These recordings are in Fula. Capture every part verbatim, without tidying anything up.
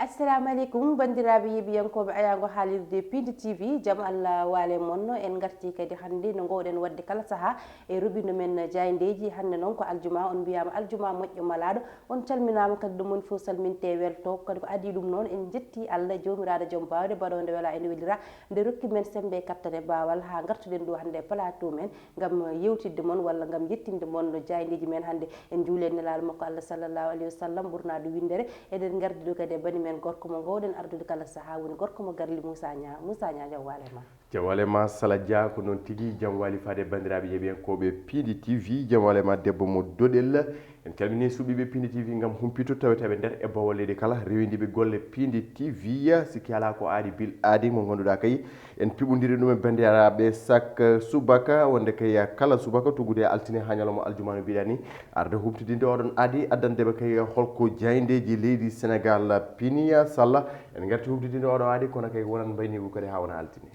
Assalamu aleykum, banndiraaɓe yeeɓiyankooɓe ayaango haalirde Piindi T V, jam Allah waale mon. En ngartii kadi hannde no ngoowɗen waɗde kala sahaa e robindo men jaayndeeji. Hannde noon ko aljuma, on mbiyaama aljuma moƴƴo malaaɗo. On calminaama kadi, ɗum woni fof salmintee weltoo. Kadi ko adii ɗum noon, en njettii Allah joomiraaɗo joom baawɗe, baɗoowo nde welaa ene welira, nde rokki men semmbe e kattan e baawal haa ngartuɗen ɗo hannde e plateau men ngam yewtidde mon walla ngam yettinde mon no jaayndeeji men hannde. En njuuli e nelaaɗo makko Allah sallallahu alayhi wa sallam, ɓurnaaɗo winndere. Eɗen ngardi ɗo kadi e bani men gorko mo ngoowɗen ardude kala sahaa, woni gorko mo Garli, Moussa Niang. Moussa Niang, jam waale ma. Jam waale ma, Sala Dia. Ko noon tigi, jam waali faade banndiraaɓe yeeɓiyankooɓe Piindi T V. Jam waale ma, debbo mo Doɗel. En calminii suɓiiɓe Piindi T V ngam humpito taweteeɓe nder e bowal leydi kala, rewindiiɓe golle Piindi T V. Sikki alaa ko aadi bil aadi mo ngannduɗaa kay, en piɓondiri ɗum e banndiraaɓe sak subaka, wonde kay kala subaka tuggude e altine haa ñalawma aljuma no mbiɗaa ni, arde humpitinde oɗon aadi, addandeɓe kay holko jaayndeeji leydi Senegaal pini. Sala, en ngarti humpitinde oɗo aadi, kono kay wonan mbayniigu kadi haa wona altine.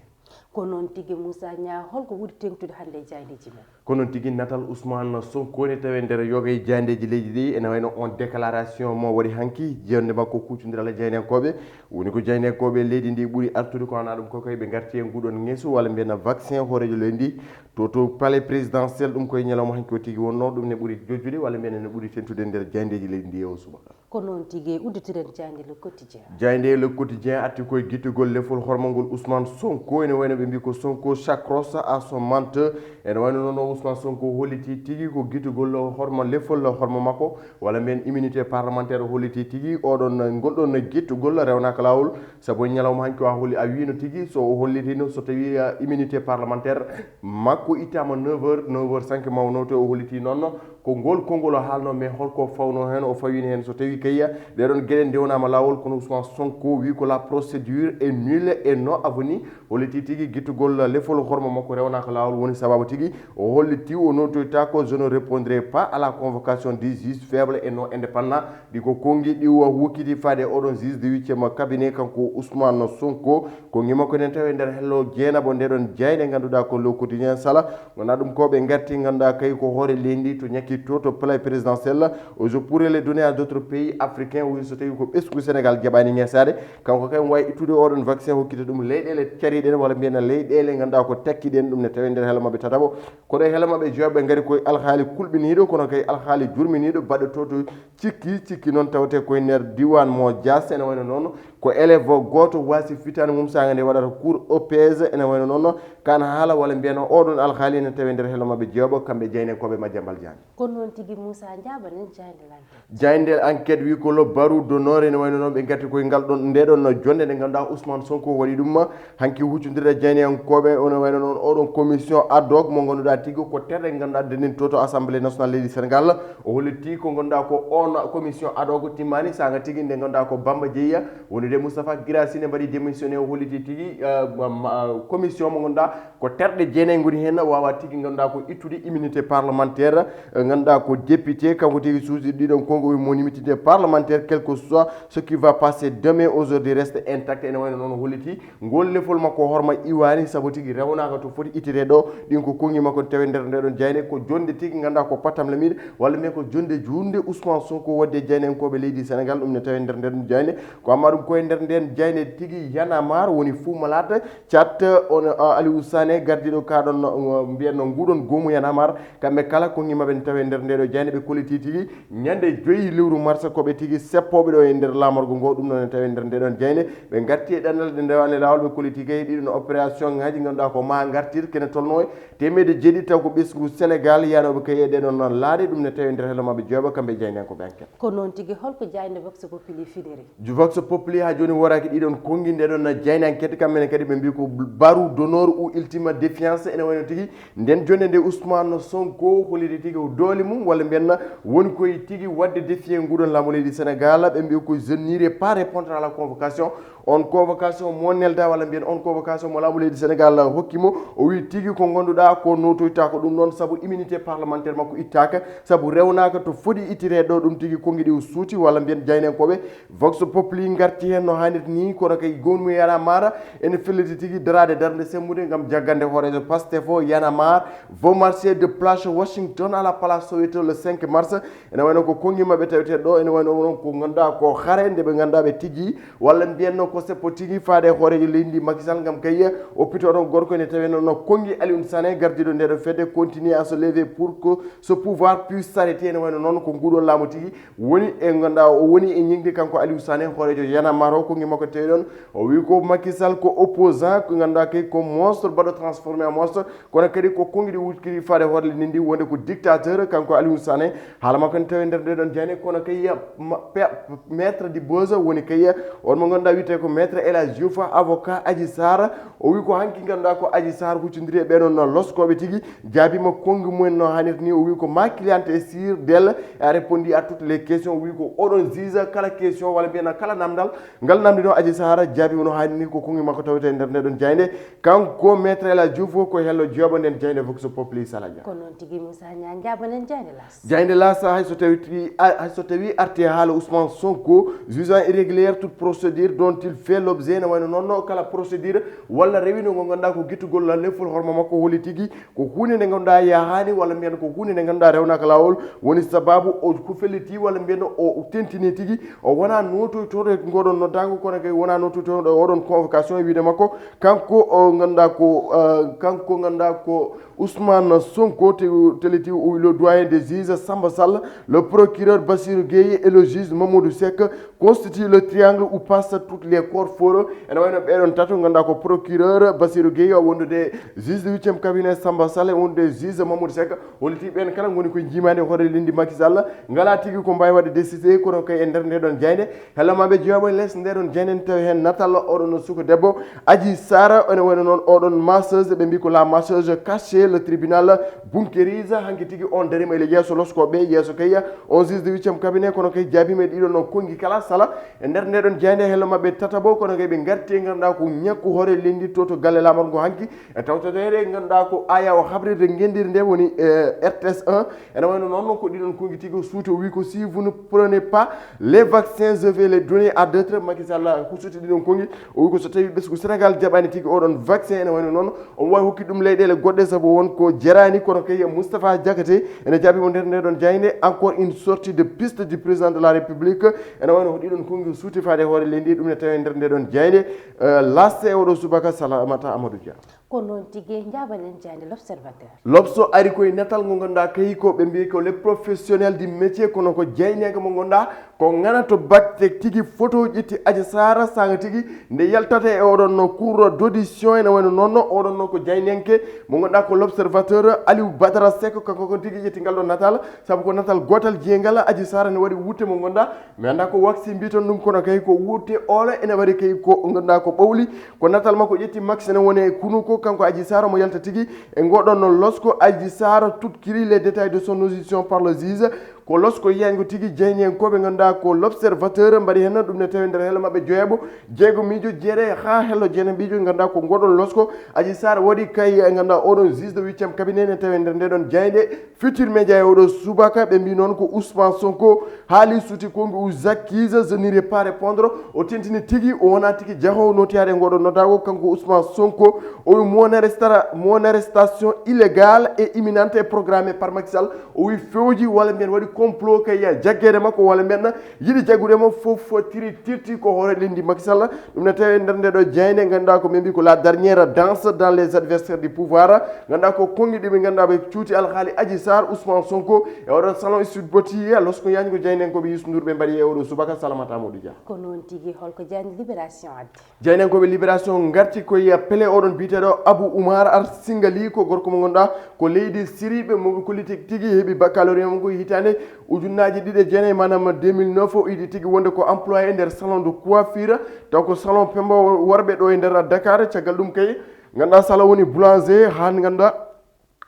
Ko noon tigi, Moussa Niang, holko ɓuri teeŋtude hannde e jaayndeeji men? Ko noon tigi, natal Ousmane Sonko ne tawe nder yoga e jaayndeeji leydi ɗi, ene wayno on déclaration mo waɗi hanki, jonnde makko kuucondira e jaayndiyankooɓe. Woni ko jaayndiyankooɓe leydi ndi ɓuri artude, ko wona ɗum ko kay ɓe ngarti e nguɗon ngeesu, walla mbiyen vaccin hooreejo leydi ndi, to, to palais présidentiel, ɗum koye ñalawma hanki o tigi wonno, ɗum ne ɓuri jojjude, walla mbiyen ne ɓuri teeŋtude nder jaayndeeji leydi ndi e o subaka. Ko noon tigi, udditiren jaaynde Le Quotidien. Jaaynde Le Quotidien arti koye gittugol lefol hormangol Ousmane Sonko. Ene wayno ɓe mbi ko Sonko s'accroche à son manteau. Ene wayno noon o Ousmane Sonko holliti tigi ko gittugol horma lefol horma makko, walla mbiyen immunité parlementaire, o holliti tigi oɗon ngol ɗon gittugol rewnaaka laawol. Sabu e ñalawma hanki o a holli, a wiino tigi so o hollitino so tawi, ah, immunité parlementaire makko ittaama neuf heures, neuf heures cinq mawno to o holliti noon. Ko ngol konngol o haalno, mais holko fawno heen, o fawino heen so tawi kay ɗee ɗoon geɗe ndewnaama laawol, kono Ousmane Sonko wi ko la procédure est nulle et non avenues. Holliti tigi gittugol lefol horma makko rewnaaka laawol woni sababu tigi o holliti o notoyta ko: "Je ne répondrai pas à la convocation du juge faible et non indépendant." Ɗi ko konngi ɗi o hukkiti faade oɗon juge de huitième cabinet, kanko Ousmane Sonko. Konngi makko enen tawi e nder hello jeenaɓo nde ɗon jaaynde ngannduɗaa ko Le Quotidien. Sala, wona ɗum ko ɓe ngarti ngannduɗaa kay ko hoore leydi to ñakki to, to palais présidentiel. O, "Je pourrais les donner à d'autres pays africains." Woni so tawi ko ɓesngu Sénégal jaɓaani ŋeesaade, kanko kay wawi ittude oɗon vaccin hokkita ɗum leyɗeele cariɗen walla mbiyen leyɗeele ngannduɗaa ko takkiɗen ɗum ne tawi nder hello maɓɓe tataɓo. Kono e hello maɓɓe joyaɓe ngari koye alhaali kulɓiniiɗo, kono kay alhaali jurminiiɗo baɗɗo to to Cikki, cikki noon tawte koye nder diiwaan mo Dias, ene wayno noon ko élève gooto waasi fitaande mum saanga nde waɗata cours O P S, ene wayno noon kaan haala walla mbiyen oɗon alhaali ene tawi nder hello maɓɓe jeeɓo, kamɓe jaayndiyankooɓe Madiambal Diagne. Kono noon tigi Moussa, njaaɓanen jaaynde L'Enquête. Jaaynde L'Enquête wi ko le barreau d'honneur, ene wayno noon ɓe ngarti koye ngal ɗon, nde ɗon jonnde nde ngannduɗaa Ousmane Sonko waɗi ɗum. Hanki huccondirde e jaayndiyankooɓe, ene wayno noon oɗon commission ad hoc mo ngannduɗaa tigi ko terɗe ngannduɗaa denndin to to Assemblée nationale leydi Sénégal. O holliti ko ngannduɗaa ko on commission ad hoc timmaani saanga tigi nde ngannduɗaa ko Bamba Jeeya woni de Moustapha Guirassy ne mbaɗi démissionné. O holliti tigi, eh, ma, ma, commission mo ngannduɗaa ko terɗe jeenayi ngoni heen, waawa tigi ngannduɗaa ko ittude immunité parlementaire, eh, ngannduɗaa ko député, kanko tigi suusi ɗiɗon konngo mo immunité parlementaire, quel que soit ce qui va passer demain, aujourd'hui reste intact. Ene wayno noon o holliti ngol lefol makko horma iwaani, sabu tigi rewnaaka to foti ittitee ɗo. Ɗin ko konngi makko tawi nder nde ɗon jaaynde, ko jonnde tigi ngannduɗaa ko pattam lamiɗe, walla mbiyen ko jonnde juutnde Ousmane Sonko waɗde e jaayndiyankooɓe leydi Sénégal, ɗum ne tawi nder nde ɗon jaaynde. Ko amma ɗum koye nder nden jaaynde tigi Y'en a marre woni Fou Malade, Chat, on, uh, Aliou Sané, gardiiɗo kaa ɗon, uh, mbiyen no nguɗon goomu Y'en a marre, kamɓe kala konngi maɓɓe ne tawi nder nde ɗo jaaynde, ɓe kolliti tigi ñande joyi lewru mars ko ɓe tigi seppooɓe ɗo e nder laamorgo ngo, ɗum noon ne tawi nder nde ɗon jaaynde. Ɓe ngarti e ɗannal ɗe ndewaani laawol, ɓe kolliti kay ɗiɗon opération ŋaaji ngannduɗaa ko ma ngartir kene tolno e teemedde jeeɗiɗi taw ko ɓesngu Sénégal yaanooɓe kay e ɗee ɗon laaɗe, ɗum ne tawi nder hello maɓɓe jeeɓo kamɓe jaayndiyankooɓe Enquête. Ko noon tigi, holko jaaynde Vox Populi finiri? Vox Populi haa jooni woraaki ɗiɗon konngi nde ɗon jaaynde Enquête, kamɓe ne kadi ɓe mbi ko barreau d'honneur ou ultime défiance, ene wayno tigi nden jonnde nde Ousmane Sonko holliti tigi o doole mum, walla mbiyen woni koye tigi waɗde défier nguɗon laamu leydi Sénégal. Ɓe mbi ko: "Je n'irai pas répondre à la convocation." On convocation mo nelda walla mbiyen on convocation mo laamu leydi Sénégal hokki mo, o wi tigi ko ngannduɗaa ko notoyta ko ɗum noon, sabu immunité parlementaire makko ittaaka, sabu rewnaaka to foti ittitee ɗo, ɗum tigi konngi ɗi o suuti, walla mbiyen jaayndiyankooɓe Vox Populi ngarti heen. No haanirta ni, kono kay gonmu Y'en a marre ene felliti tigi daraade darnde sembude ngam jaggande hooreejo Pastef o. Y'en a marre veut marcher de place Washington à la place Soweto le cinq mars. Ene wayno ko konngi maɓɓe taweteeɗo ɗo, ene wayno noon ko ngannduɗaa ko hare nde ɓe ngannduɗaa ɓe tigi, walla mbiyen noon ko seppo tigi faade e hooreejo leydi ndi Macky Sall, ngam kay oppitooɗo gorko ene tawee noon no konngi Alioune Sané, gardiiɗo ndeɗo fedde, continue à se lever pour que ce pouvoir puisse s'arrêter. Ene wayno noon ko nguɗo laamu tigi woni e ngannduɗaa o woni e ñiŋde kanko Aliou Sané, hooreejo Y'en a marre o, konngi makko tawi ɗon. O wi ko Macky Sall ko opposant, ko ngannduɗaa kay ko monstre baɗɗo transformé en monstre, kono kadi ko konngi ɗi wukkiri faade hoore leydi ndi wonde ko dictateur kanko Aliou Sané. Haala makko ne tawi nder nde ɗon jayne, kono kay ma-, pe-, maître di Boza woni kay on mo ngannduɗaa wiyetee ko maître El Hadj Diouf, avocat Adji Sarr. O wi ko hanki ngannduɗaa ko Adji Sarr huccondiri e ɓee ɗon loskooɓe tigi, jaabiima konngi mumen no haanirta ni. O wi ko ma cliente est sûre d'elle, a répondu à toutes les questions. O wi ko oɗon juge kala question walla mbiyen kala namdal ngal namdino Adji Sarr, jaabiima no haanirta ni. Ko konngi makko tawetee nder nde ɗon jayne. Kanko maître El Hadj Diouf ko hello jooɓo nden jayne Vox Populi Sala Dia. Ko noon tigi Moussa Niang, jaaboɗen jayne L'As. Jayne L'As, hay so tawi, hay so tawi arti haala Ousmane Sonko, jugeant irrégulière toute procédure dont il fait l'objet, ne wayno noon kala procédure walla rewino ngo ngannduɗaa ko gittugol lefol horma makko holi tigi, ko huunde nde ngannduɗaa yahaani walla mbiyen ko huunde nde ngannduɗaa rewnaaka laawol, woni sababu o ko felliti walla mbiyen o tentini tigi, o wona notoytooɗo e ngoɗon noddaango, kono kay wona notoytooɗo e oɗon convocation e wiide makko, kanko o ngannduɗaa ko, eh, kanko ngannduɗaa ko Ousmane Sonko te-, telliti o wi le doyen des juges Samba Sall, le procureur Bassirou Gueye et le juge Mamadou Seck constitue le triangle où passent toutes les corps forts. Ene wayno ɓeɗon tato ngannduɗaa ko procureur Bassirou Gueye o wondude juge de huitième cabinet Samba Sall e wondude juge Mamadou Seck. Holliti ɓen kala ngoni koye jiimaade hoore leydi Macky Sall, ngala tigi ko mbawi waɗde décidé, kono kay e nder nde ɗon jayde. Hello maɓɓe jooɓo les nder ɗon jayde, ne tawi heen natal oɗon suka debbo Adji Sarr, ene wayno noon oɗon masseuse, ɓe mbi ko la masseuse cachée, le tribunal bunkérise, hanki tigi on darima ele yeeso loskooɓe, yeeso kay on juge de huitième cabinet, kono kay jaabima e ɗiɗo no konngi kala sala. E nder nde ɗon jayde hello maɓɓe tataɓo, kono kay ɓe ngarti e ngannduɗaa ko ñakku hoore leydi to, to galle laamorgo hanki, e tawtoreede ngannduɗaa ko aya o habrirde ngenndire nde woni, eh, R T S un. Ene wayno noon ko ɗiɗon konngi tigi o suuti, o wi ko si vous ne prenez pas les vaccins, je vais les donner à d'autres. Macky Sall husuti ɗiɗon konngi, o wi ko so tawi ɓesngu Sénégal jaɓani tigi oɗon vaccin, ene wayno noon omo wawi hokki ɗum leyɗeele goɗɗe sabu won ko jarani, kono kay Moustapha Diakhaté ene jaabi mo nder nde ɗon jayde. Encore une sortie de piste du président de la République. Ene wayno ko ɗiɗon konngi suuti faade hoore leydi, ɗum ne tawi nder nde ɗon jayde. Eh, laste e oɗo subaka Salamata Amadou Dia. Ko noon tigi, njaabaɗen jayde L'Observateur. L'Obs o ari koye natal ngo ngannduɗaa kay ko ɓe mbiyi ko les professionnels du métier, kono ko jayneego mo ngannduɗaa ko ngana to batte tigi photo ƴetti Adji Sarr saanga tigi nde yaltata e oɗon no cour d'audition, ene wayno noon oɗon no ko jaynenke mo ngannduɗaa ko L'Observateur, Aliou Badara Seck, kanko ko tigi ƴetti ngal ɗo natal, sabu ko natal gootal jeyngal Adji Sarr ne waɗi wutte mo ngannduɗaa mi annda ko waxi mbiton ɗum, kono kay ko wutte oolo ene waɗi kay ko ngannduɗaa ko ɓawli. Ko natal makko ƴetti Max ene woni e kunu ko kanko Adji Sarr omo yalta tigi e ngoɗon no losko Adji Sarr, tout kiri les détails de son audition par le juge. Ko losko yiyango tigi jeyniyankooɓe ngannduɗaa ko L'Observateur mbaɗi heen ɗum ne tawi nder hela maɓɓe joyaɓo jeego miijo jeere haa helo jeene mbijo ngannduɗaa ko ngoɗon losko Adji Sarr waɗi kay ngannduɗaa oɗon juge de huitième cabinet ne tawi nder ndeɗon jayde. Futur Média e oɗo subaka ɓe mbi noon ko Ousmane Sonko haali suti ko mbi o j'accuse, je n'irai pas répondre. O tentini tigi o wona tigi jahowo notiyaade ngoɗo noddago kanko Ousmane Sonko. O wi mon arresta-, mon arrestation illégale et imminente et programmée par Macky Sall. O wi fewji walla mbiyen waɗi complot kay jaggeede makko walla mbiyen yiɗi jaggude mo fof tiri tirti ko hoore leydi Macky Sall. Ɗum ne tawi nder nde ɗo jayde ngannduɗaa ko ɓe mbi ko la dernière danse dans les adversaires du pouvoir. Ngannduɗaa ko konngi ɗi ɓe ngannduɗaa ɓe cuuti alhaali Adji Sarr, Ousmane Sonko e oɗon salon Sweet Beauty, losko yañi ko jaynenkooɓe Youssou Ndour ɓe mbaɗi e oɗo subaka Salamata Modou Dia. Ko noon tigi, holko jayni Libération addi? Jaynenkooɓe Libération ngarti koye pele oɗon biyeteeɗo Abou Oumar Ar Singali, ko gorko mo ngannduɗaa ko leydi Siri, ɓe mo ɓe kolliti tigi heɓi baccalauréat mum ko hitaande ujunnaaji ɗiɗi e jeenayi, maanaam deux mille neuf, o yiɗi tigi wonde ko employé nder salon de coiffure, taw ko salon pembo worɓe ɗo e nder Dakar. Caggal ɗum kay ngannduɗaa sala woni boulanger, haa ngannduɗaa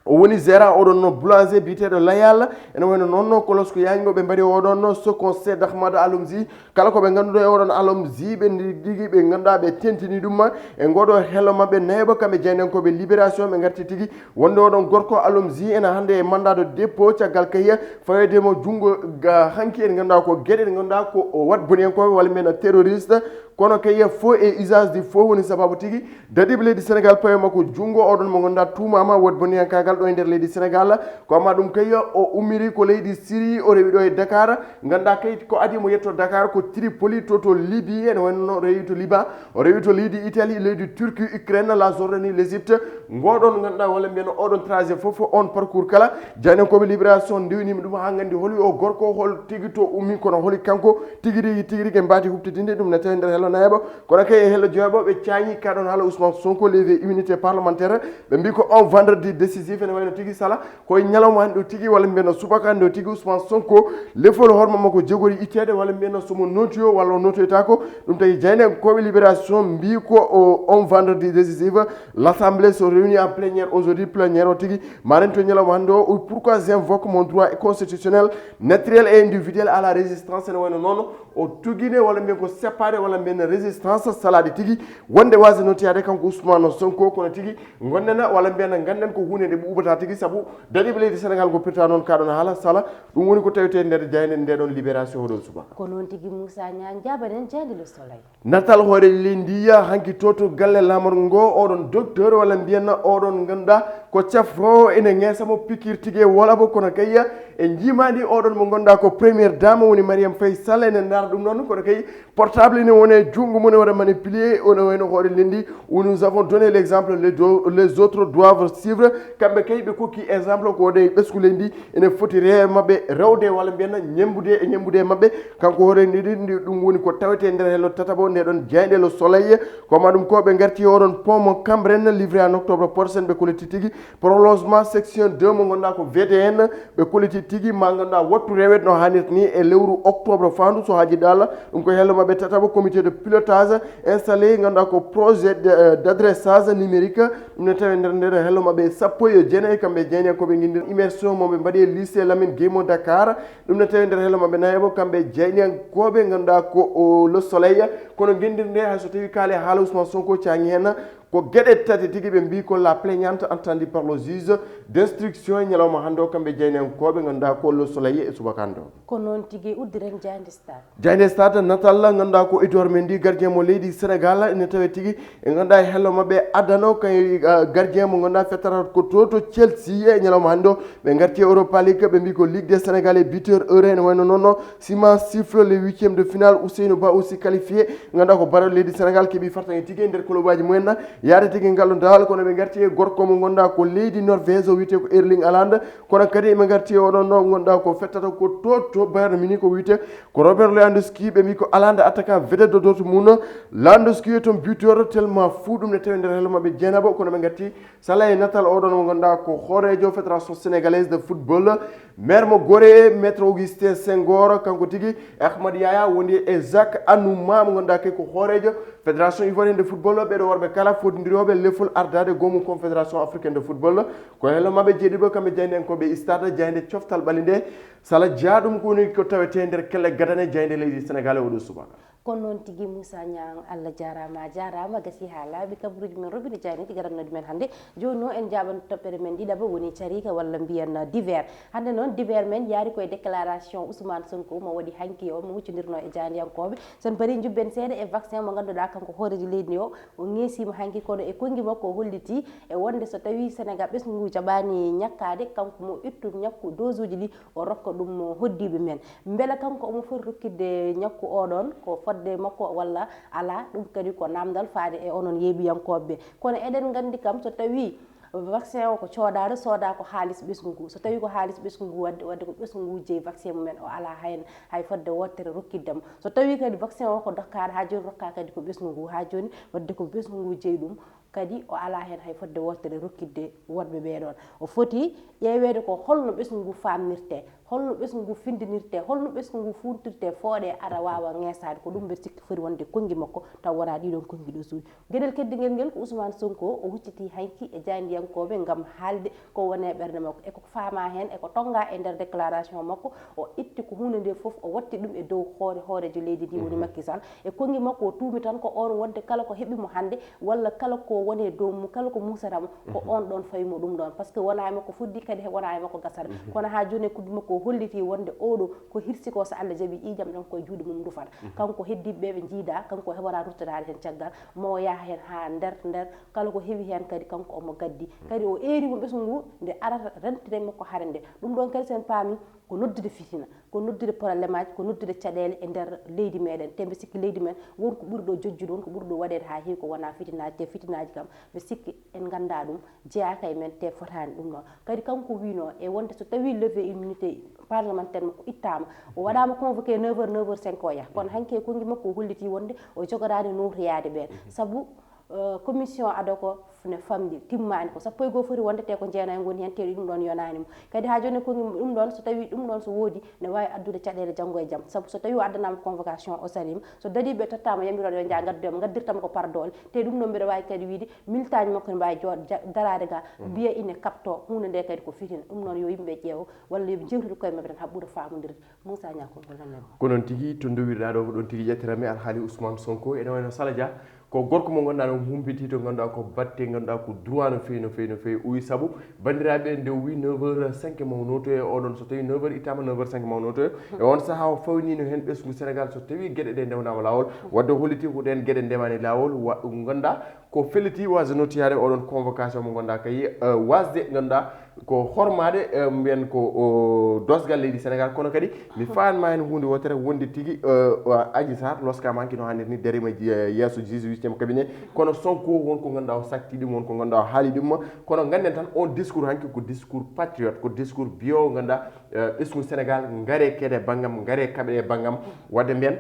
O woni gérant oɗon no boulanger biyeteeɗo Layal. Ene wayno noon no Kolosko Yañgo ɓe mbaɗi oɗon no Sokon Seyd Ahmad Alomzi. Kala ko ɓe ngannduɗo e oɗon Alomzi ɓe ndigi ɓe ngannduɗa ɓe tentini ɗum e ngoɗo hello maɓɓe nayaɓo kamɓe jaynankooɓe Libération ɓe ngarti tigi wonde oɗon gorko Alomzi ene hannde e mandat de dépôt caggal kahiya faweede mo junngo ga hanki en ngannduɗa ko geɗe ɗe ngannduɗa ko o wat boniyankooɓe walla mbiyen terroriste. Kono kay faux et usage du faux woni sababu tigi dadiiɓe leydi Sénégal pawe makko junngo oɗon mo ngannduɗa tuumaama wot bonniyankaagal ɗo e nder leydi Sénégal. Ko amma ɗum kay o ummiri ko leydi Siri o rewi ɗo e Dakar. Ngannduɗa kay ko adi mo yetto Dakar ko Tripoli to to Libi ene wayno o rewi to Liba o rewi to leydi Italie leydi Turquie Ukraine la Jordanie l'Égypte. Ngoɗon ngannduɗa walla mbiyen oɗon trajet fof on parcours kala jaynankooɓe Libération ndewinima ɗum haa nganndi holi o gorko hol tigi to ummi kono holi kanko tigi rigi tigi rigi en mbaati huɓtidinde ɗum ne tawi nder hello nayaɓo. Kono kay e hello joyaɓo ɓe cañi kaɗon haala Ousmane Sonko levé immunité parlementaire. Ɓe mbi ko on vendredi décisif ene wayno tigi sala koye ñalawma hannde o tigi walla mbiyen subaka hannde o tigi Ousmane Sonko lefol horma makko jogori itteede walla mbiyen somo notiyo walla o notoytako. Ɗum tawi jaynankooɓe Libération mbi ko o on vendredi décisif. L'Assemblée se réunit en plénière aujourd'hui plénière o tigi maren to ñalawma hannde o pourquoi j'invoque mon droit constitutionnel naturel et individuel à la résistance ene wayno noon o tugine walla mbiyen ko séparé walla mbiyen résistance salaade tigi wonde waasde notiyaade kanko Ousmane Sonko kono tigi gonnena walla mbiyen ngannden ko huunde nde ɓuuɓata tigi sabu dadiiɓe leydi Sénégal ngo pirta noon kaɗon haala sala. Ɗum woni ko tawete nder jayde nde ɗon Libération oɗon subaka. Ko noon tigi Moussa Niang jaabanen jayde Le Soleil. Natal hoore leydi ndi ya hanki to to galle lamor ngo oɗon docteur walla mbiyanna oɗon ngannduɗa ko cafro ene ngesa mo pikir tigi e wolabo kono kay e njimaɗi oɗon mo ngannduɗa ko première dame woni Mariam Faye Sall ene ndara ɗum noon kono kay portable ene wone junngo mum ne waɗa manipulé ono wayno hoore leydi. Où nous avons donné l'exemple les, do- les autres doivent suivre. Kamɓe kay ɓe kokki exemple ko wone ɓesgu leydi ene foti rewe maɓɓe rewde walla mbiyanna ñembude e ñembude e maɓɓe. Kanko hoore ndi ɗum woni ko tawete nder hello tataɓo nde ɗon jayde Le Soleil. Koma ɗum ko ɓe garti oɗon pont mo Cambren livré en octobre prochain ɓe kolliti tigi prolongement section deux mo ngannduɗa ko V D N. Ɓe kolliti tigi ma ngannduɗa wattu rewede no hannirta ni e lewru octobre fandu so haji dala. Ɗum ko hello maɓɓe tataɓo comité de pilotage installé ngannduɗa ko projet de- euh, d'adressage numérique. Ɗum ne tawi nder nder hello maɓɓe sappo e jeenayi kamɓe jeynayankoɓe guindir immersion moɓe mbaɗi e lycée Lamine Guémo Dakar. Ɗum ne tawi nder hello maɓɓe nayaɓo kamɓe jeynayankoɓe ngannduɗa ko o Le Soleil. Kono guindir nde hayso tawi kaali haala Ousmane Sonko caŋi hen ko geɗe tati tigi ɓe mbi ko la plaignante entendue par le juge d'instruction e ñalawma hannde o kamɓe jeynayankoɓe ngannduɗa ko Le Soleil e subaka hannde o. Ko noon tigi uddiren jayde Stade. Jayde Stade natal ngannduɗa ko Edouard Mendy gardien mo leydi Sénégal ene tawe tigi e ngannduɗa e hello maɓɓe adano kay gardien mo ngannduɗa fettata ko to to Chelsea e ñalawma hannde o. Ɓe garti e Europa League ɓe mbi ko Ligue des Sénégalais buteur heure ene wayno noon no Sima siffle le huitième de finale Ousseynou Ba aussi qualifié ngannduɗa ko baro leydi Sénégal keeɓi fartaŋe tigi e nder club aji mumen na yaade tigi ngal ɗo dawal kono ɓe garti e gorko mo ngannduɗa ko leydi Norvège o wiyete ko Erling Haaland. Kono kadi eɓe garti e oɗon ɗo ngannduɗa ko fettata ko to to Bayern Munich o wiyete ko Robert Lewandowski ɓe mbi ko Haaland attaquant vedette de Dortmund. Lewandowski e toon buteur tellement fou ɗum ne tawi nder hello maɓɓe jeenaɓo kono ɓe garti sala e natal oɗon mo ngannduɗa ko hoorejo fédération sénégalaise de football maire mo Gorée maître Augustin Senghor kanko tigi e Ahmad Yaya woni e Jacques Anouma mo ngannduɗa kay ko hoorejo fédération ivoirienne de football ɓeɗo worɓe kala fodindirooɓe lefol ardade goomu confédération africaine de football. Ko hello maɓɓe jeeɗiɗo kamɓe jayniyankoɓe stade jayde coftal ɓali nde sala jeya ɗum ko woni ko tawete nder kelle gadane jayde leydi Sénégal e oɗo subaka. Kono noon tigi Moussa Niang Allah jarama a jarama gasi ha laaɓi kabaruji men roɓine jayni ɗi garannoɗi men hannde. Joni o en jaɓan toɓɓere men ɗiɗaɓa woni carika walla mbiyan divers. Hannde noon divers men yaari koye déclaration Ousmane Sonko mo waɗi hanki o mo huccodirno e jayniyankoɓe. Sen paari jubben seeɗa e vaccin mo ngannduɗa kanko hoorejo leydi ndi o o ŋeesima hanki kono e konngi makko o holliti e wonde so tawi Sénégal ɓesngu ngu jaɓani ñakkade kanko mo ittu ñakku dose uji ɗi o rokka ɗum hoddiiɓe men. Mbele kanko omo foti rokkitde ñakku oɗon ko fodde makko walla alaa? Ɗum kadi ko naamndal faade e onon yeeɓiyankooɓe ɓe. Kono eɗen nganndi kam so tawii vaccin o ko coodaade, soodaa ko haalis ɓesngu ngu. So tawii ko haalis ɓesngu ngu waɗde, waɗde ko ɓesngu ngu jeyi vaccin mumen o alaa hay, hay fodde wootere rokkitde mo. So tawii kadi vaccin o ko dokkaaɗo haa jooni, rokkaa kadi ko ɓesngu ngu haa jooni, waɗde ko ɓesngu ngu jeyi ɗum. Kadi o alaa heen hay fotde wootere rokkitde wonɓe ɓee ɗoon. O foti ƴeeweede ko holno ɓesngu ngu faamnirtee, holno ɓesngu ngu finndinirtee, holno ɓesngu ngu fuuntirtee, fooɗee ara waawa ŋeesaade. Ko ɗum mbeɗa sikki foti wonde konngi makko, taw wonaa ɗii ɗoon konngi ɗo suuɗi. Geɗel keddingel ngel ko Ousmane Sonko, o hucciti hanki e jaayndiyankooɓe ngam haalde ko woni e ɓernde makko. E ko faamaa heen, e ko tonngaa e nder déclaration makko, o itti ko huunde nde fof, o watti ɗum e dow hoore hooreejo leydi ndi woni Macky Sall. E konngi makko, o tuumi tan ko oon wonde kala ko heɓi mo hannde, walla kala ko woni e dow mum, kala ko muusata mo, ko oon ɗoon fawi mo ɗum ɗoon. Par ce que wonaa e makko fuɗɗii, kadi wonaa e makko gasata. Kono haa jooni e kuddu makko, o hollitii wonde oɗo ko hirsi ko, so Allah jaɓii, ƴiiƴam ɗam koye juuɗe mum ndufata. Kanko heddiiɓe ɓe, ɓe njiida, kanko o heɓataa ruttataade heen caggal, mo o yaha heen haa nder, nder, kala ko heɓi heen kadi kanko omo gaddi. Kadi o eeri mo ɓesngu ngu nde arata rentinde makko hare nde. Ɗum ɗoon kadi, so en paami, ko noddude fitina, ko noddude problème aji, ko noddude caɗeele e nder leydi meɗen. Te mbe sikki leydi men won ko ɓuri ɗo jojjude, won ko ɓuri ɗo waɗeede haa heewi ko wonaa fitinaaji, te fitinaaji kam mbe sikki en nganndaa ɗum, jeyaaka e men, te fotaani ɗum noon. Kadi kanko wiino e wonde so tawii levée immunité parlementaire makko ittaama, o waɗaama convoqué neuf heures, neuf heures cinq o yaha. Kono hanki e konngi makko o hollitii wonde o jogoraani nootoyaade ɓeen. Sabu, eh, commission ad hoc o ne famɗi, timmaani, ko sappo e goo foti wonde, te ko jeenayo ngoni heen, te ɗum ɗoon yonaani mo. Kadi haa jooni e konngi mum, ɗum ɗoon so tawii ɗum ɗoon so woodi, ne waawi addude caɗeele janngo e jam. Sabu so tawii o addanaama convocation, o saliima, so dadiiɓe tottaama yamirooɗe yo njaha ngaddoya mo, ngaddirta mo ko par doole. Te ɗum ɗoon mbeɗa waawi kadi wiyde militaaji makko ne mbaawi jooɗ-, ja-, daraade ga, mbiya ine kaɓtoo huunde nde kadi ko fitina. Ɗum noon yo yimɓe ƴeew, walla yo ɓe njeewtida koye maɓɓe tan haa ɓura faamondirde. Moussa Niang, konngol nan men. Ko noon tigi, to ndowirɗaa ɗo, ko ɗoon tigi ƴetteranmi alhaali Ousmane Sonko. Ene wayno Sala Dia, ko gorko mo ngannduɗaa no humpiti to ngannduɗaa ko batte ngannduɗaa ko droit no feewi, no feewi, no feewi. O wi sabu banndiraaɓe nde o wi neuf heures cinq maw nootoye, oɗon so tawi neuf heures ittaama, neuf heures cinq maw nootoye. E on sahaa o fawnino heen ɓesngu Sénégal so tawi geɗe ɗe ndewnaama laawol. Wadde o holliti ko ɗeen geɗe ndemaani laawol, wa-, ngannduɗaa ko felliti wasde nottiyaade oɗon convocation mo ngannduɗaa kay, eh, wasde ngannduɗaa ko hormaade, eh, mbiyen ko, o, dosgal leydi Sénégal. Kono kadi mi faanma heen huunde wootere wonde tigi, eh, o, Adji Sarr loskaama hanki no hannirta ni, dariima, eh, yeeso dix-huitième cabinet. Kono Sonko won ko ngannduɗaa o sakti ɗum, won ko ngannduɗaa o haali ɗum. Kono ngannden tan on discours hanki ko discours patriote, ko discours biyo ngannduɗaa, eh, ɓesngu Sénégal ngare keede banngam, ngare kaɓe e banngam. Wadde mbiyen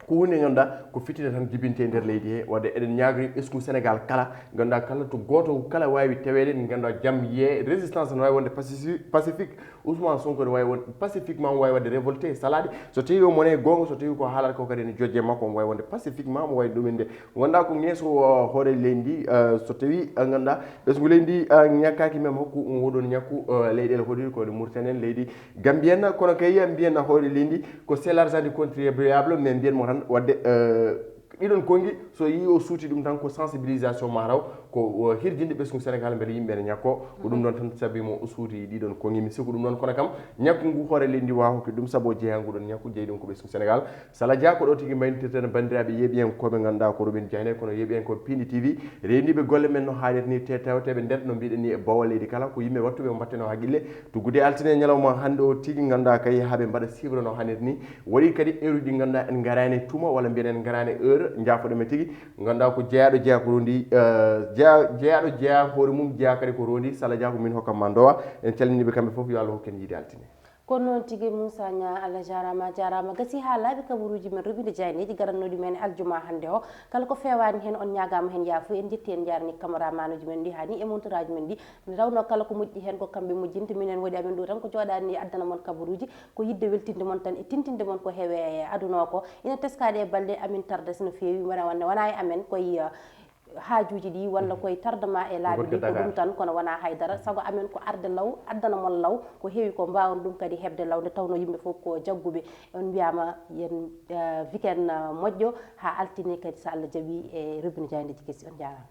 ko huunde ngannduɗaa ko fitina tan jibinte e nder leydi he. Wadde eɗen ñaagri ɓesngu Sénégal kala, ngannduɗaa kala to gooto kala waawi taweede, ngannduɗaa jam yiyee, résistance no waawi wonde pacifi-, pacifique. Ousmane Sonko no waawi wonde pacifiquement, o waawi waɗde révolté, salaade. So tawi o mone goonga, so tawi ko haalata ko kadi ene jojje makko, omo waawi wonde pacifiquement, omo waawi ɗuminde. Ngannduɗaa ko ŋeeso, o, hoore leydi ndi, eh, so tawi, eh, ngannduɗaa ɓesngu leydi ndi, eh, ñakkaaki même hokku oɗon ñakku, eh, leyɗeele hoɗi ko woni Mauritanie en, leydi Gambie en, kono kay mbiyen hoore leydi ndi ko c'est l'argent du contribuable, mais mbiyen mo tan wadde, eh, ɗiɗon konngi so yii o suuti ɗum tan ko sensibilisation ma taw ko, o, hirjinde ɓesngu Sénégal mbele yimɓe ne ñakko. Ko ɗum ɗon tan sabi mo o suuti ɗiɗon konngi. Mi sikku ɗum ɗon, kono kam ñakku ngu hoore leydi ndi waawa hokki ɗum sabu o jeeya ngu ɗon ñakku jeyi ɗum ko ɓesngu Sénégal. Sala Dia, ko ɗo tigi mbaynitirten banndiraaɓe yeeɓiyankooɓe ngannduɗaa ko Robin Diagne, kono yeeɓiyankooɓe Pindi T V, reendiiɓe golle men no haanirta ni, te tawteeɓe nder no mbiɗen ni e boowal leydi kala, ko yimɓe waɗtuɓe mo mbaɗtenoo haqqille. Tuggude altine ñalawma hannde o tigi ngannduɗaa kay haa ɓe mbaɗa suivre no haanirta ni. Waɗi kadi heure uji ɗi ngannduɗaa en ngaraani tuma walla mbiyen en ngaraani heure, njaafoɗon men tigi. Ngannduɗaa ko jeyaaɗo jeyaa ko rondi, eh, jeyaa, jeyaaɗo jeyaa hoore mum, jeyaa kadi ko rondi. Sala Dia, ko min hokkat ma ndowa. En calminiiɓe kamɓe fof, yo Allah hokku en yiide altine. Kono noon tigi, Moussa Niang, Allah jaaraama, a jaaraama. Gasi haa laaɓi, kabaruuji men Robin Diagne ji garannooɗi men e aljuma hannde o. Kala ko feewaani heen, on ñaagaama heen yaafuya. En njetti, en njaarni caméraman uji men ɗi haa ni e monteur aji men ɗi. Nde tawnoo kala ko moƴƴi heen ko kamɓe moƴƴinta, minen waɗi amen ɗo tan ko jooɗaade ni e addana mon kabaruuji, ko yiɗde weltinde mon tan e tintinde mon ko heewi e aduna o ko. Ina teskaade e balɗe amin tardes no feewi, wona, wona, wona e amen koye, eh, haajuuji ɗi walla koye tardement e laabi ɗi, ko ɗum tan, kono wonaa haydara. Sago amen ko arde law, addana mon law, ko heewi ko mbaawon ɗum kadi heɓde law, nde tawnoo yimɓe fof ko jagguɓe. On mbiyaama, yen, eh, weekend, eh, moƴƴo, haa altine kadi, so Allah jaɓii, e Robin Diagne ji kesi. On njaaraama.